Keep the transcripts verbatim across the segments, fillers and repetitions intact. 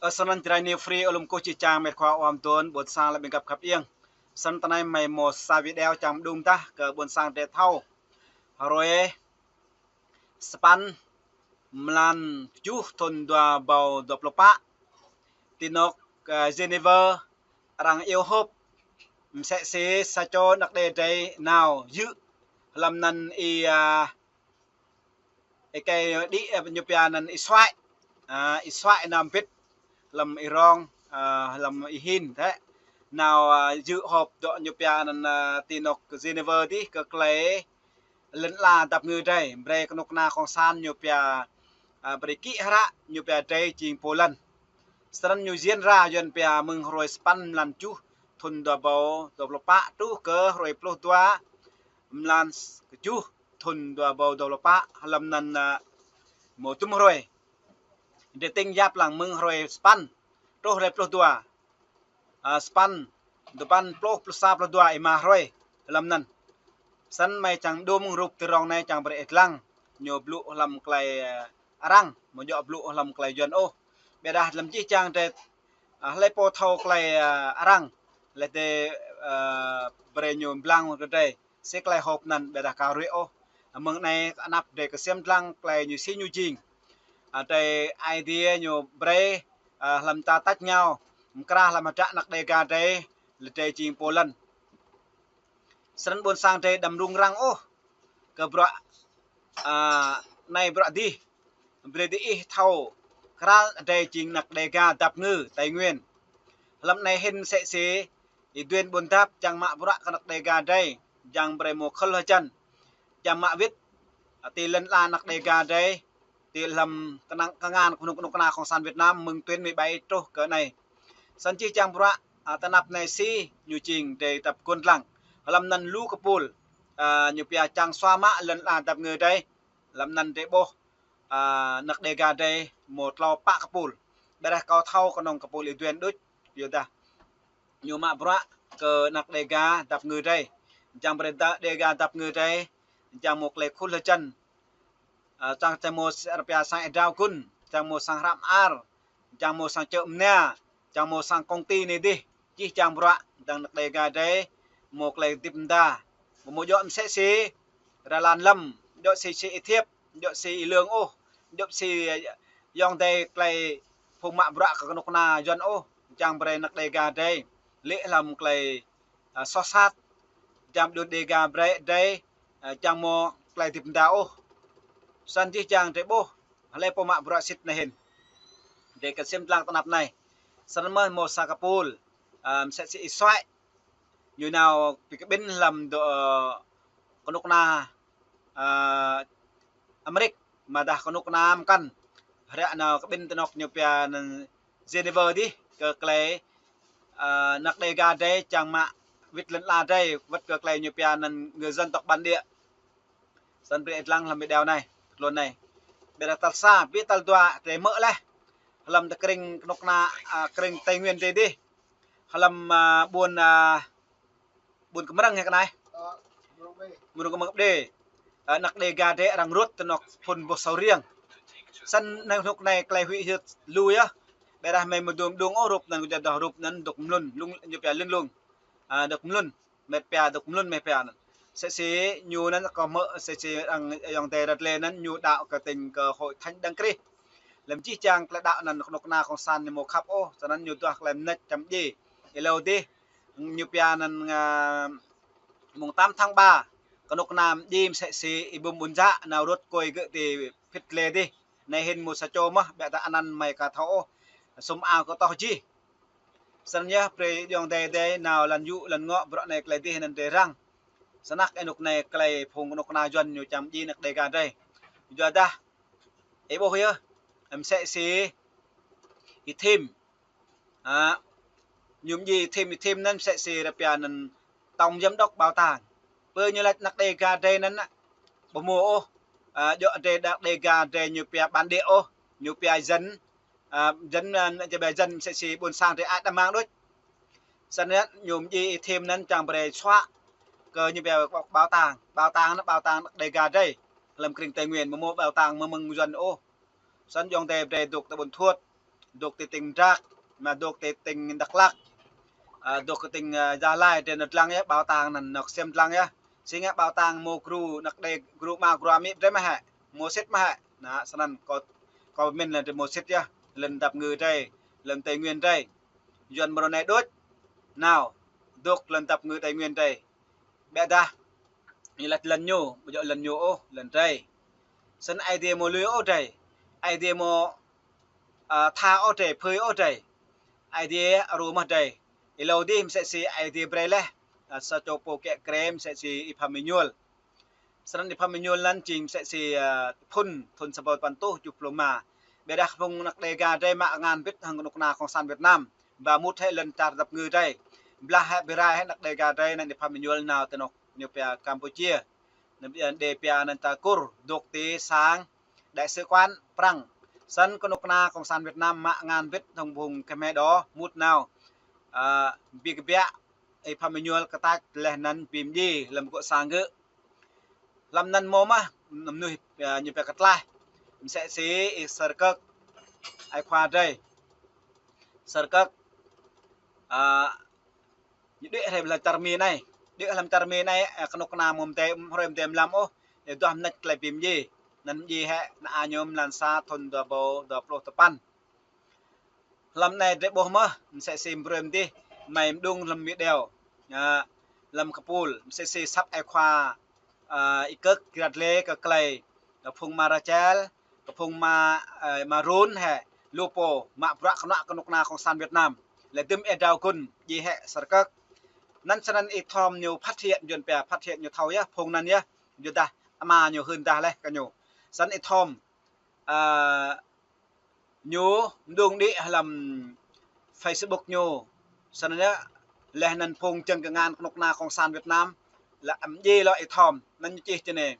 Ơ, snăn Jrai New Free, ơ, lŏm kơkuh čih čang met khua uăm tŭn, ƀuôn sang lĕ ƀing găp khăp iêng. Snăn tơ anai mơi mâo sa video čang mđung tah kơ ƀuôn sang drơi thâo. Hrơi sapăn mlan kjuh thŭn dua êbâo dua pluh pă. Ti anôk, ơ, Geneva arăng iâu họp msĕ si sa čô anak đe drơi nao yư̆ hlăm anăn Y, ơ, Y Kê đĭ, ơ, ñu pia anăn Y Suai. Ơ, Y Suai nao mbĭt hlăm Y Rong, ơ, hlăm Y Hin thế. Nao, ơ, yư̆ họp dŏ ñu pia anăn, ơ, ti anôk Geneva dih kơ klei lŏn ala dăp ngơ drơi, brơi kơnuk kơna cộng sản ñu pia, ơ, brơi kĭ hră, ñu pia drơi jing pô lăn. Snăn ñu diễn ra Yuăn pia mơ̆ng hrơi sapăn mlan kjuh thŭn dua êbâo dua pluh pă truh kơ hrơi pluh dua mlan kjuh thŭn dua êbâo dua pluh pă, hlăm anăn, ơ, mâo dŭm hrơi. Drơi tĭng yap lăng mơ̆ng hrơi sapăn truh hrơi pluh dua. Ơ, sapăn, duapăn, pluh, pluh sa, pluh dua, êma hrơi hlăm anăn. Snăn mơi čang đŭm rup tơrŏng anai čang brơi ih lăng. Ñu blŭ hlăm klei, ơ, arăng, amâo djŏ blŭ hlăm klei Yuăn ôh. Ƀiădah hlăm jih jang drơi, ơ, hlei pô thâo klei, ơ, arăng, leh drơi, ơ, brơi ñu mblang kơ drơi si klei họp anăn, ƀiădah ka ruă ôh. Mơ̆ng anai anăp drơi ksiêm dlăng klei ñu si ñu jing. Ơ, drơi Aê Diê ñu brơi, ơ, hlăm ta tač êngao, mkra hlăm hdră anak Đêga drơi, leh drơi jing pô lăn. Snăn ƀuôn sang drơi đăm rŭng răng ôh kơ bruă, ơ, anai bruă dih. Brơi diih thâo, kral drơi jing anak Đêga dăp ngơ Tây Nguyên. Hlăm anai hĭn msĕ si Y Duen Ƀuôn Dap čang mă bruă kơ anak Đêga drơi, čang brơi mâo khul hơjăn, čang mă wĭt, ơ, ti lŏn ala anak Đêga drơi, ti hlăm knang, kngan kơnuk kơna cộng sản Việt Nam mơ̆ng tuyến mười bảy truh kơ anai. Snăn jih jang bruă, ơ, tơnap anai si ñu jing drơi tăp guôn dlăng. Hlăm anăn lu kơpul, ơ, ñu pia čang sua mă lŏn ala dăp ngơ drơi. Hlăm anăn drơi ƀuh, ơ, anak Đêga drơi mâo tlâo pă kơpul. Ƀiădah kâo thâo kơnơ̆ng kơpul Y Duen đôč, yua dah ñu mă bruă kơ anak Đêga dăp ngơ drơi. Čang brơi đa-, Đêga dăp ngơ drơi, čang mâo klei khul hơjăn. Ơ, čang, čang mâo s-, rơpia sang êa drao gun, čang mâo sang hră mơar, čang mâo sang čư̆ mnia, čang mâo sang công ty anai dih, jih jang bruă, čang anak Đêga drơi mâo klei hơdip mda. Amâo djŏ msĕ si Ralan Lâm, djŏ si, si Y Thiêp, djŏ si Y Lương ôh, djŏ si, ơ, ayŏng adei klei phung mă bruă kơ kơnuk kơna Yuăn ôh, čang brơi anak Đêga drơi lĕ hlăm klei, ơ, soh sat, čang đuôn Đêga brơi drơi, ơ, čang mâo klei hơdip mda ôh. Snăn jih jang drơi ƀuh, hlei pô mă bruă sĭt anai hĭn. Drơi ksiêm dlăng tơnap anai. Snăn mơh mâo sa kơpul, ơ, msĕ si Y Suai. Ñu nao bi kƀĭn hlăm dŏ, ơ, kơnuk kơna, ơ, Amêrik, amâodah kơnuk kơna mkăn. Hră nao kƀĭn ti anôk ñu pia anăn Geneva dih, kơ klei, ơ, anak Đêga drơi čang mă wĭt lŏn ala drơi, wăt kơ klei ñu pia anăn người dân tộc bản địa. Snăn brơi ih lăng hlăm video anai, tluôn anai. Ƀiădah tal sa, ƀiă tal dua, drơi hmư̆ leh. Hlăm tơ krĭng kơnuk kơna, ơ, krĭng Tây Nguyên drơi dih. Hlăm, ơ, ƀuôn, ơ, ƀuôn Kmrơ̆ng hĕ kơ anai. Ƀuôn Kmrơ̆ng đê. Ơ, anak Đêga drơi arăng rŭt ti anôk phŭn boh sâo riêng. Snăn anai hnŭk anai klei huĭ hyưt lu yơh. Ƀiădah mơi amâo dưi mđung ôh rup anăn, kơ jădoh rup anăn dôk mlŭn, lŭng, ñu pia lŭn lŭng. Ơ, dôk mlŭn. Mĕt pia dôk mlŭn mĕt pia anăn. Msĕ si ñu anăn kâo hmư̆ msĕ si arăng ayŏng adei ră lĕ anăn ñu đăo kơ tĭng kơ Hội Thánh Đấng Christ. Hlăm jih jang klei đăo anăn kơnuk kơna cộng sản ñu amâo khăp ôh, snăn ñu duah klei mnêč čăm djiê. Êlâo dih, ñu pia anăn, ơ, mông tám tháng ba, kơnuk kơna mdjiê msĕ si Y Bum Ƀuôn Jă nao rŭt kôi gơ̆ ti phĭt lĕ dih. Anai hĭn mâo sa čô mơh, ƀiădah anăn mơi ka thâo ôh. Sum ao kơ toh jih. Snăn yơh, brơi ayŏng adei adei nao lăn yŭ lăn ngŏ bruă anai klei dih anăn drơi răng. Snăk ênuk anai klei phung kơnuk kơna Yuăn ñu čang mdjiê anak Đêga drơi. Yua dah, ih ƀuh yơh, msĕ si Y Thim. Ơ, ñu mdjiê Y Thim, Y Thim anăn msĕ si rơpia anăn tổng giám đốc bảo tàng. Pơ ñu lač anak Đêga drơi anăn, ơ, ƀu mâo ôh, ơ, djŏ drơi anak Đêga drơi ñu pia bản địa ôh, ñu pia dân, ơ, dân, ơ, ñu pia dân msĕ si ƀuôn sang drơi ai đa mang đôč. Snăn ñu mdjiê Y Thim anăn čang brơi suă kơ ñu pia bảo tàng, bảo tàng anăn bảo tàng anak Đêga drơi. Hlăm krĭng Tây Nguyên, ƀu mâo bảo tàng mơ̆ng Yuăn ôh. Snăn ayŏng adei brơi dôk ti ƀuôn Thuôt. dŏ ti tỉnh Đắk, mă dŏ ti tỉnh Đắk Lắk, a, dŏ ti tỉnh, a, Gia Lai, drei nao lăng yơh, bảo tàng anăn, nao ksiêm lăng yơh. Sĭt ngă bảo tàng mâo gru, anak đê, gru ama gru amĭ drei mơ̆ hĕ, mâo sĭt mơ̆ hĕ. Anăn, snăn kâo, kâo pơmĭn lĕ drei mâo sĭt yơh, lŏn dap ngư drei, lŏn Tây Nguyên drei. Yuăn mrô anei đôč, nao, dŏ lŏn dap ngư Tây Nguyên drei. Ƀiădah, ñu laĭ lŏn ñu, ƀu djơ̆ lŏn ñu ôh, lŏn drei. Snăn Aê Diê mâo lui ôh drei. Aê Diê mâo, a, tha ôh drei, phưi ôh drei. Aê Diê aru mơh drei. Êlâo dih msĕ si Aê Diê brei leh, a, sa čô pô kiă kriê msĕ si Y Pham Êñuôl. Snăn Y Pham Êñuôl anăn jing msĕ si, a, phŭn, thŭn sa rơbâo tơpăn êtuh kjuh pluh êma. Ƀiădah phung anak Đêga drei mă ngăn bĭt hăng knŭk kna Cộng sản Việt Nam. Ba mŭt hĕ lŏn čar dap ngư drei. Blah hĕ bi rai hĕ anak Đêga drei anăn Y Pham Êñuôl nao ti anôk ñu pia Campuchia. Anăn đe pia anăn ta Kur, dŏ ti sang đại sứ quán Prăng. Snăn knŭk kna Cộng sản Việt Nam mă ngăn bĭt hăng phung Khmer đô mŭt nao. A, bi kbiă Y Pham Êñuôl kơ tač leh anăn bi mdjiê hlăm gŏ sang gơ̆. Hlăm anăn mâo mơh, mnuih, a, ñu pia kơ tlaih. Msĕ si Y Sơrkơk, aê khua drei. Sơrkơk, a, ñu đuaĭ hrơi hlăm čar Mi anei. Đuaĭ hlăm čar Mi anei, a, knŭk kna mơ̆ mdei, hrơi mdei mlam ôh, ñu duah mnêč klei bi mdjiê. Anăn mdjiê hĕ, ană ñu mlan sa thŭn dua rơbâo dua pluh tơpăn. Hlăm anei drei ƀuh mơh, msĕ si brơi mdih, mei mđung hlăm Mi Đeo. A, hlăm kơpul, msĕ si săp aê khua, a, Y Kơk, Grat Lê kơ klei, kơ phung ama Rachel, kơ phung ama, a, ama Run hĕ, lu pô, mă bruă kơnuă knŭk kna Cộng sản Việt Nam. Lĕ dŭm êa drao gŭn, djiê hĕ Sơrkơk. Anăn snăn Y Thom ñu phát hiện, Yuăn pia phát hiện ñu thâo yơh, phung anăn yơh, yua dah ama ñu hưn dah leh kơ ñu. Snăn Y Thom, a, ñu mđung đĭ hlăm Facebook ñu. Snăn yơh, leh anăn phung čơ̆ng kơ ngăn knŭk kna Cộng sản Việt Nam, lĕ mdjiê lŏ Y Thom, anăn ñu čih tui anei.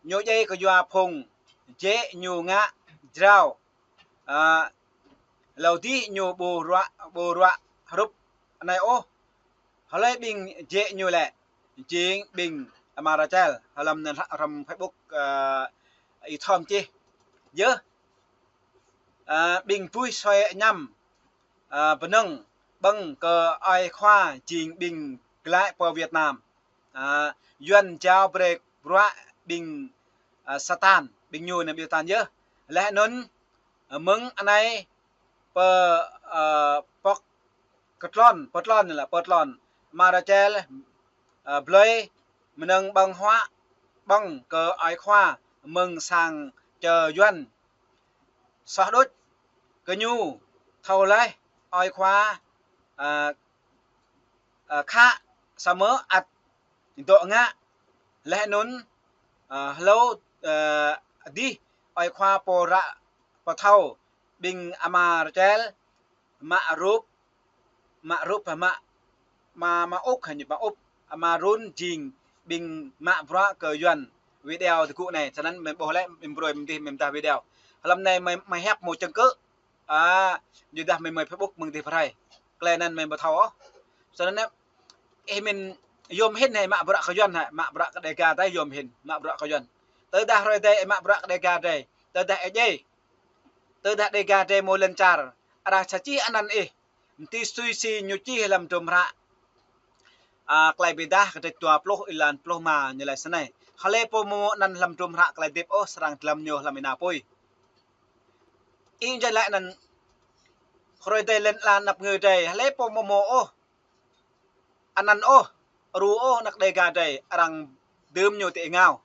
Ñu djai kơ yua phung, jĕ ñu ngă jrao. A, êlâo dih ñu ƀu ruă, ƀu ruă hrup anei ôh. Hlơi ƀing jĕ ñu lĕ, jing ƀing ama Rachel, hlăm anăn hră-, hrăm Facebook, a, Y Thom čih. Yơh, a, ƀing buih sui añăm, a, bơnơ̆ng ƀơ̆ng kơ aê khua jing ƀing glaĭ pơ Việt Nam. A, Yuăn jao brơi bruă ƀing, a, Satan, ƀing ñu anăn ƀing Satan yơh. Leh anŭn, a, mơ̆ng anei pơ, a, pŏk kơ tlôn, pơ tlôn anei lĕ, pơ tlôn. Ama Rachel, a, blơi mơnơ̆ng ƀơ̆ng huă, ƀơ̆ng kơ aê khua mơ̆ng sang čơ Yuăn. Soh đôč kơ ñu thâo leh aê khua, a, a, khă samơ̆ ăt dŏ ngă. Leh anŭn, a, hlâo, a, dih aê khua pô ră pơthâo ƀing ama Rachel mă rup, mă rup hă mă, mă, mă ŭk hă ñu mă ŭk, ama Run jing ƀing mă bruă kơ Yuăn video tơgŭ anei. Snăn mei ƀuh leh, mei brơi mdih, mei mdah video. Hlăm anei mei, mei hiăp mâo čơ̆ng kơ, a, yua dah mei mei Facebook mơ̆ng dih pơrai. Klei anăn mei ƀu thâo ôh. Snăn anei, ih mĭn yôm hĭn hĕ mă bruă kơ Yuăn hĕ, mă bruă kơ Đêga drei yôm hĭn, mă bruă kơ Yuăn. Tơdah hrơi adai ih mă bruă kơ Đêga drei, tơdah ih djai, tơdah Đêga drei mâo lŏn čar, arăng sa čih anăn ih, mơ̆ng tui si ñu čih hlăm hdruôm hră, a, Klei Bi Êdah kdrêč dua pluh êlan pluh êma ñu laĭ snei. Hlơi pô mâo anăn hlăm hdruôm hră klei hdĭp ôh srăng dlăm ñu hlăm ênao apui. Ih djai laĭ anăn hrơi adai lŏn ala dap ngư drei, hlơi pô mâo mâo ôh anăn ôh, aru ôh anak Đêga drei, arăng dưm ñu ti êngao.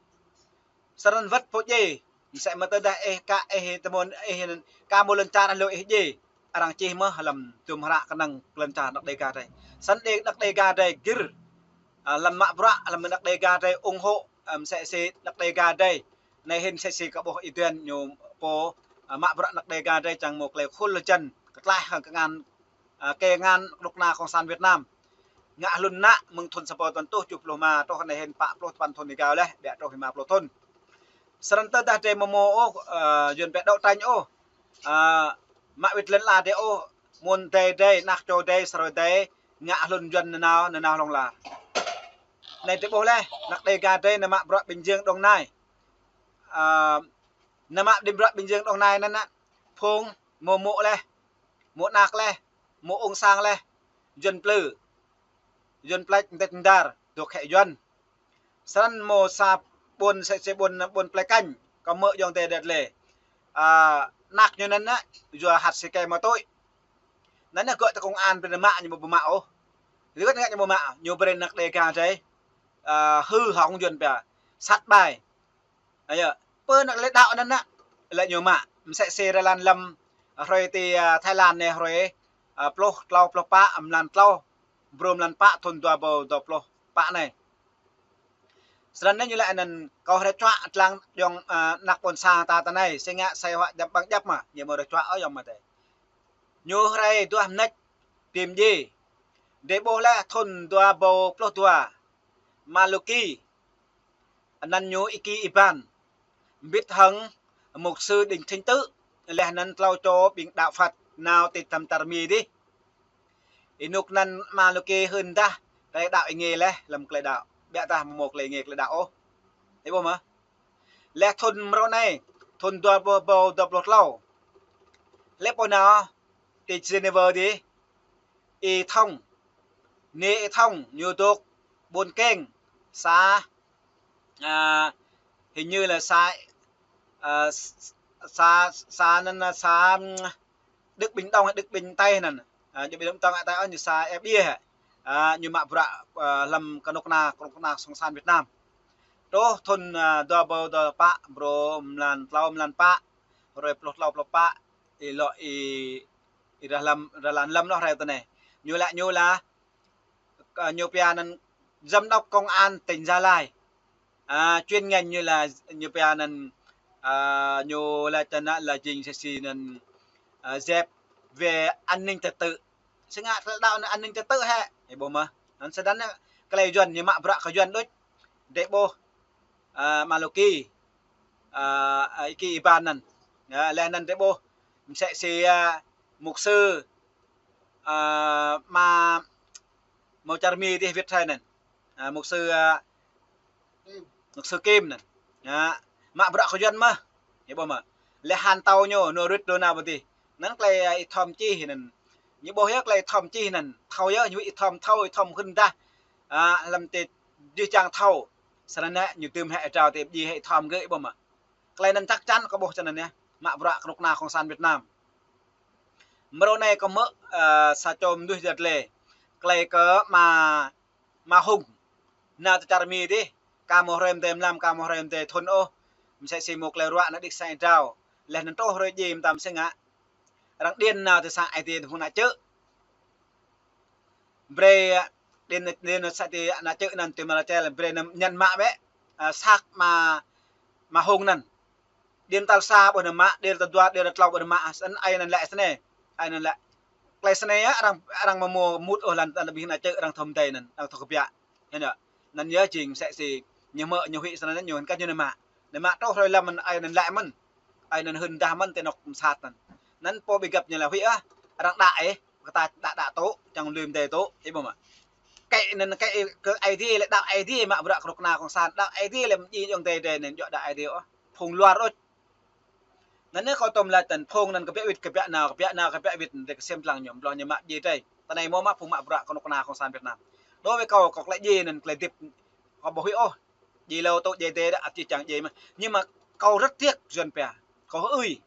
Snăn wăt pô djai, msĕ mơ̆ tơdah ih ka ih tơmon ih ka mâo lŏn čar hlâo ih djai, arăng čih mơh hlăm hdruôm hră kơnơ̆ng lŏn čar anak Đêga drei. Snăn đê, anak Đêga drei gĭr, a, hlăm mă bruă, hlăm anak Đêga drei ủng hộ, a, msĕ si anak Đêga drei. Anei hĭn msĕ si kâo ƀuh Y Duên ñu pô, a, mă bruă anak Đêga drei čang mâo klei khul lŏn čan, kơ tlaih hăng kơ ngăn, a, kơ ngăn knŭk kna Cộng sản Việt Nam. Ngă hlŭn ană mơ̆ng thŭn sa rơbâo tơpăn êtuh kjuh pluh êma truh anei hĭn pă pluh tơpăn thŭn êgao leh, ƀiă truh êma pluh thŭn. Snăn tơdah drei mâo mâo ôh, a, Yuăn pia đấu tranh ôh, a, mă wĭt lŏn ala drei ôh, mơ̆ng adai drei, anak čô drei, sa hrơi adai, ngă hlŭn Yuăn nanao, nanao hlŏng lar. Anei drei ƀuh leh, anak Đêga drei nao mă bruă Bình Dương Đồng Nai. A, nao mă đĭ bruă Bình Dương Đồng Nai anăn, phung Mơ̆ mơ̆ leh, mơ̆ anak leh, mơ̆ ung sang leh, Yuăn plư, Yuăn plĕč mơdĕt mơdar, dŏ khĕ Yuăn. Srăn mơ̆ sa ƀuôn sĕ sĕ ƀuôn, ƀuôn plĕ kañ, kơ mơ̆ ayŏng adơi đet lĕ. A, anak ñu anŭn nă, yua hăt si kĕ mơ̆ tui. Anŭn nă gơ̆ tơ công an brơi nă mă ñu ƀu mă ôh. Gơ̆ ngă ñu ƀu mă, ñu brơi anak Đêga drơi. A, hư hỏng Yuăn pia. Sat ƀai. Ayơ, pơ ană lĕ đaŏ anŭn nă, lĕ ñu mă. Mơsĕ si rơlan lăm, hrơi ti, a, Thái Lan anai hrơi, a, pluh tlâo pluh pă, mlan tlâo, brô mlan pă, thŭn dua ƀâo dua pluh pă anai. Srăn anai ñu lĕ anŭn kâo hrĕ čuă tlang ayŏng, a, anak ƀôn sang ta tơ anai, si ngă sai huă djăp ƀăng djăp mă, ñu mơ̆ hrĕ čuă ôh ayŏng adơi. Ñu hrĕ duah mnĕč, pim djai. Dêh ƀuh lĕ thŭn dua ƀâo pluh dua. Maluki. Anăn ñu Y Ki Y Ban. Mbĭt hăng mục sư Đinh Thanh Tự. Leh anăn tlâo čô ƀing đaŏ Phật nao ti tăm čar Mi dih. Ênuk anăn Maluki hưn dah, tơlơi đaŏ êngiê leh, lăm tơlơi đaŏ. Biă dah mơ̆ mơ̆ tơlơi êngiê tơlơi đaŏ ôh. Ih ƀuh mơ̆? Leh thŭn mrô anai, thŭn dua ƀâo, ƀâo dua pluh tlâo. Leh pô nao, ti Geneva dih, Y Thông. Anai Y Thông, ñu dŏ ƀuôn Keng, xã, a, hình như là xã, a, xã, xã anăn, xã, ưm, Đức Bình Đông, Đức Bình Tây anăn. A, Đức Bình Đông Tây ôh, ñu xã Ea Bia hă. A, ñu mă bruă, a, lăm kơnuk kơna, kơnuk kơna Cộng sản Việt Nam. Truh thŭn, a, dua ƀâo dua pă, brô mlan tlâo mlan pă, hrơi pluh tlâo pluh pă, ih lŏ ih, ih rah lăm, rah lan lăm lŏ hrơi tơ anai. Ñu lă, ñu lă, a, ñu pia anăn giám đốc công an tỉnh Gia Lai. A, chuyên ngành ñu lă, ñu pia anăn, a, ñu lă tơ ană lă jing sĕ si anăn, a, dep về an ninh trật tự. Si ngă tơlơi đaŏ anăn an ninh trật tự hă. Ih ƀuh mơ̆. Anăn sơdăn anai tơlơi Yuăn ñu mă bruă kơ Yuăn đôč. Dêh ƀuh, a, Maluki, a, a, Y Ki Y Ban anăn. Ya, leh anăn dêh ƀuh. Mơsĕ si, a, mục sư, a, mă, mơ̆ čar Mi dih wĭt hrơi anăn. A, mục sư, a, mục sư Kim anăn. Ya, mă bruă kơ Yuăn mơ̆. Ih ƀuh mơ̆. Leh han tâo ñu, ñu rŭt dŏ nao ƀơi dih. Anăn tơlơi, a, Y Thông čih anăn. Ñu ƀuh yơh tơlơi Y Thông čih anăn. Thâo yơh, ñu Y Thông thâo, Y Thông hưn dah. A, lăm ti jih jang thâo. Srăn anai ñu dưm hĕ trao ti jih hĕ Y Thông gơ̆ ih ƀuh mơ̆. Tơlơi anăn chắc chắn kâo ƀuh črăn anăn yơh. Mă bruă kơnuk kơna Cộng sản Việt Nam. Mrô anai kâo hmư̆, ơ, sa čô mnuih đet lĕ. Tơlơi kơ Ma, Ma Hung. Nao tơ čar Mi dih. Ka mơ̆ hrơi mơdơi mlam, ka mơ̆ hrơi mơdơi thŭn ôh. Mơsĕ si mơ̆ tơlơi ruă anăn đĭ sang drao. Leh anăn truh hrơi djai mơtam si ngă. Arăng điện nao tơ sang Aê Diê tơ phung ană čư̆. Brơi, a, điện, điện nao sang ti ană čư̆ anăn ti Mara Čel, brơi anăn ñăn mă bĕ, a, săk Ma, Ma Hung anăn. Điện tal sa ƀuh anăn mă, điện tal dua, điện tal tlâo ƀuh anăn mă, sơnăn ai anăn lĕ sơnai, ai anăn lĕ. Tơlơi sơnai yơh, arăng, arăng mơ̆ mŭt ôh lăn, lăn ƀing ană čư̆ arăng thâo mơdơi anăn, arăng thâo kơbiă. Hĭ nă. Anăn yơh jing mơsĕ si ñu hmư̆ ñu huĭ sơnăn anăn ñu hĭn kơ ñu nao mă. Nao mă truh hrơi lăm anăn ai anăn lĕ mơ̆n. Ai anăn hưn dah mơ̆n ti anŏ msat anăn. Anăn pô ƀu găp ñu lĕ huĭ ah. Arăng đaŏ ih, kơ ta đaŏ đaŏ tŭ, čang lui mơdơi tŭ, ih ƀuh mơ̆. Kĕ anăn kĕ kơ Aê Diê lĕ đaŏ Aê Diê mă bruă kơnuk kơna Cộng sản, đaŏ Aê Diê lĕ mdjai ayŏng adơi drơi anăn djŏ đaŏ Aê Diê ôh. Phung luar ôh. Anăn anai kâo tŭm laĭ tăn phung anăn kơbiă wĭt kơbiă nao, kơbiă nao kơbiă wĭt drơi kơsem tlang ñu, blŏng ñu mă djai drơi. Tơ anai mơ̆ mă phung mă bruă kơnuk kơna Cộng sản Việt Nam. Đối với kâo, kâo tơlơi djai anăn tơlơi hơdip kâo ƀu huĭ ôh. Djai hlâo tŭ djai adih đah, ăt či čang djai mơ̆. Nhưng mà kâo rất tiếc Yuăn pia. Kâo hơi,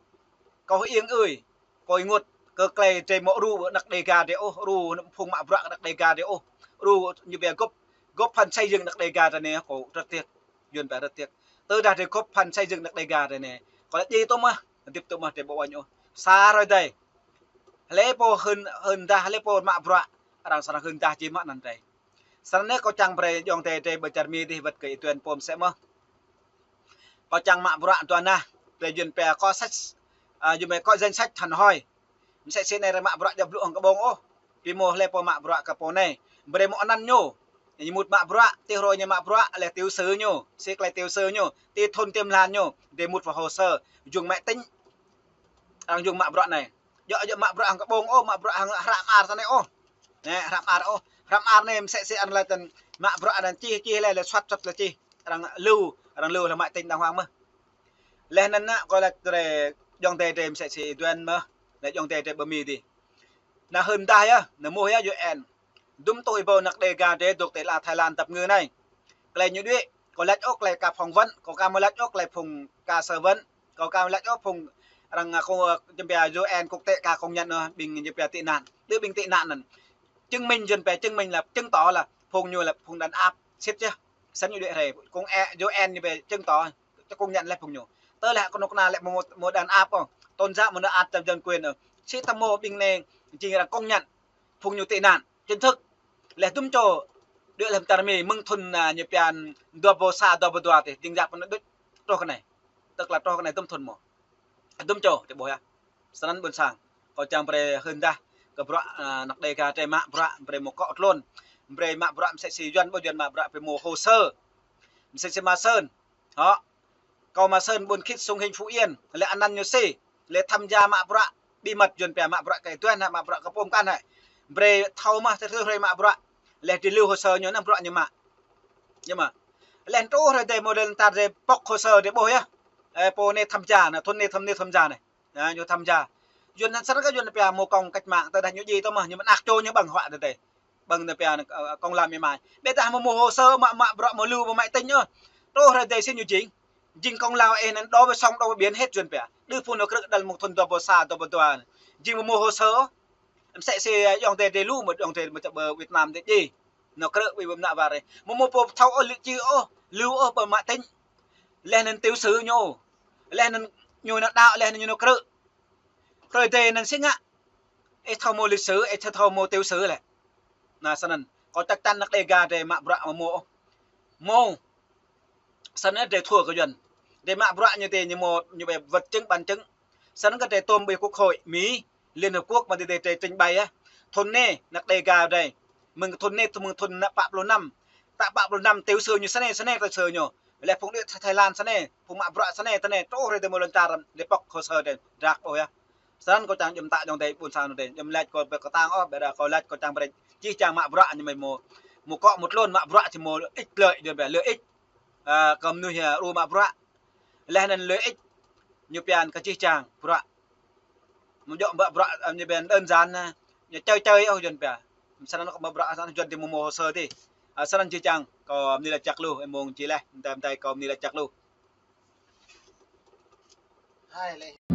kâo hơi iêng ơi. Kâo ênguôt kơ tơlơi drơi mơ̆ ru ană Đêga drơi ôh, ru phung mă bruă ană Đêga drơi ôh. Ru ñu pia góp, góp phần xây dựng ană Đêga drơi anai, kâo rất tiếc. Yuăn pia rất tiếc. Tơdah drơi góp phần xây dựng ană Đêga drơi anai. Kâo laĭ djai tŭ mơ̆, hơdip tŭ mơ̆ drơi ƀu uañ ôh. Sa hrơi adih. Hlơi pô hưn, hưn dah, hlơi pô mă bruă, arăng srăng hưn dah či mă anăn drơi. Srăng anai kâo čang brơi ayŏng adơi drơi ƀơi čar Mi dih wơ̆t kơ Y Tuên pô mơsĕ mơ̆. Kâo čang mă bruă dua nah, drơi Yuăn pia có sách, a, Yuăn pia có danh sách hẳn hoi. Mơsĕ si anai arăng mă bruă djŏp blŭ hăng kơƀông ôh. Pi mơ̆ hlơi pô mă bruă kơ pô anai. Brơi mơ̆ anăn ñu. Ñu mŭt mă bruă, ti hrơi ñu mă bruă, leh tiểu sử ñu. Si tơlơi tiểu sử ñu. Ti thŭn ti mlan ñu. Drơi mŭt vào hồ sơ. Dùng máy tính. Arăng dùng mă bruă anai. Djŏ, djŏ mă bruă hăng kơƀông ôh, mă bruă hăng hră mơar tơ anai ôh. Anai, hră mơar ôh. Hră mơar anai mơsĕ si arăng laĭ tăn mă bruă anăn čih, čih leh, leh soăt, soăt leh čih. Arăng lưu, arăng lưu leh mă tĭng đang huang mơ̆. Leh anăn nă, kâo laĭ drơi ayŏng adơi drơi mơsĕ si Y Tuên mơ̆. Anai ayŏng adơi drơi ƀơi Mi dih. Anai hưn dah yơh, anai mơ̆ yơh U N. Dŭm tuh ih ƀuh anăk Đêga drơi dŏ tơ ala Thái Lan tăp ngư anai. Tơlơi ñu đuaĭ, kâo laĭ ôh tơlơi ka phỏng vấn, kâo ka mơ̆ laĭ ôh tơlơi phung ka sơ vấn, kâo ka mơ̆ laĭ ôh phung arăng, a, kơ, a, jơm pia U N quốc tế ka công nhận anŭn, ƀing jơm pia tị nạn. Đơ ƀing tị nạn anŭn. Chứng minh jơm pia, chứng minh là chứng tỏ là phung ñu là phung đàn áp, sĭt yơh. Snăn ñu đuaĭ hrơi, công ê, U N ñu pia chứng tỏ, čơkông nhận lĕ phung ñu. Tơlơi kơnuk kơna lĕ mơ̆, mơ̆ đàn áp ôh. Tôn giáo mơ̆ đàn áp trong dân quyền ôh. Sĭt tơma ƀing anai jing arăng công nhận phung ñu tị nạn chính thức. Lĕ dŭm čô đuaĭ lăm čar Mi mơ̆ng thŭn, a, ñu pia dua rơbâo sa, dua rơbâo dua tih, jing jak pơ anŭn đôč truh kơ anai. Tức là truh kơ anai dŭm thŭn mơ̆. Dŭm čô, drơi ƀuh yơh. Snăn ƀuôn sang, kâo čang brơi hưn dah kơ bruă, a, anăk Đêga drơi mă bruă, brơi mơ̆ akŏ tlôn, brơi mă bruă msĕ si Yuăn ƀuh, Yuăn mă bruă brơi mơ̆ hồ sơ. Msĕ si Ma Sơn. Hŏ. Kâo Ma Sơn, ƀuôn Khit, Sông Hinh, Phú Yên, lĕ anăn ñu si, lĕ tham gia mă bruă bí mật, Yuăn pia mă bruă kơ tuan hă, mă bruă kơ pôm kăn hă. Brơi thâo mă, tơ hrơi mă bruă. Lĕ drơi lưu hồ sơ ñu anăn bruă ñu mă. Ñu mă. Lĕ truh hrơi drơi mơ̆ lŏn čar drơi pŏk hồ sơ drơi ƀuh yơh. Ê, pô anai tham gia, anai thŭn anai tham, anai tham gia anai. Anai, ñu tham gia. Yuăn anăn snăn kơ Yuăn pia mơ̆ công cách mạng, tơdah ñu djai tơ mơ̆, ñu mơ̆n ak čô ñu ƀơ̆ng huă tơdơi. Ƀơ̆ng anai pia, ơ, công lao mĭn mai. Ƀiădah mơ̆ mơ̆ hồ sơ, mă, mă bruă mơ̆ lưu, mă máy tính ôh. Truh hrơi drơi si ñu jing. Jing công lao ih anăn đổ về sông, đổ về biển hết Yuăn pia. Đơ phung anŏ krư̆ đăl mơ̆ng thŭn dua rơbâo sa, dua rơbâo dua. Jing mơ̆ mơ̆ hồ sơ ôh. Msĕ si ayŏng adơi drơi lu mơ̆, ayŏng adơi mơ̆ čăp ƀơi Việt Nam drơi djai. Anŏ krư̆ ƀơi ƀơi mơnă war. Mơ̆ mơ̆ pô thâo ôh, lĕ či ôh, lưu ôh, ƀơi máy tính. Lĕ anăn tiểu sử ñu. Lĕ anăn ñu anŏ đaŏ, lĕ anăn ñu anŏ krư̆. Hrơi drơi anăn si ngă. Ih thâo mơ̆ lịch sử, ih thâo mơ̆ tiểu sử lĕ. Anai snăn, kâo chắc chắn anăk Đêga drơi mă bruă mơ̆ mơ̆. Mơ̆. Snăn drơi thua kơ Yuăn. Drơi mă bruă ñu tơ ñu mơ̆, ñu ƀai vật chứng, bằng chứng. Snăn kơ drơi tôm ƀơi Quốc hội Mỹ, Liên Hợp Quốc mơ̆ tơ drơi trình bày á. Thŭn anai, anăk Đêga drơi. Mơ̆ng thŭn anai, mơ̆ng thŭn anăk pă pluh năm. Tơ pă pluh năm tiểu sử ñu snei, snei tiểu sử ñu. Lĕ phung đuaĭ Thái, Thái Lan snei, phung mă bruă snei, snei, truh hrơi drơi mơ̆ lŏn čar, drơi pŏk hồ sơ drơi, drak ƀuh yơh. Snăn kâo čang jum ta ayŏng adơi ƀuôn sang anai drơi, jum lač kâo ƀơi kơtang ôh, ƀiădah kâo lač kâo čang brơi čih čang mă bruă ñu mơ̆ mơ̆, mơ̆ akŏ mơ̆ tlôn mă bruă či mơ̆ ích lợi, Yuăn pia lợi ích. A, kơ mơnuih, a, ru mă bruă. Lĕ anăn lợi ích ñu pia kơ čih čang bruă. Mơ̆ djŏ mă bruă, a, ñu pia đơn giản, a, ñu čơi čơi ôh Yuăn pia. Snăn kơ mă bruă, snăn Yuăn tơ mơ̆ mơ̆ hồ sơ tih. A, snăn čih čang, kâo mơni lač čăk lu, ơ mơ̆ng či leh, mơtai mơtai kâo mơni lač čăk lu. Hai leh.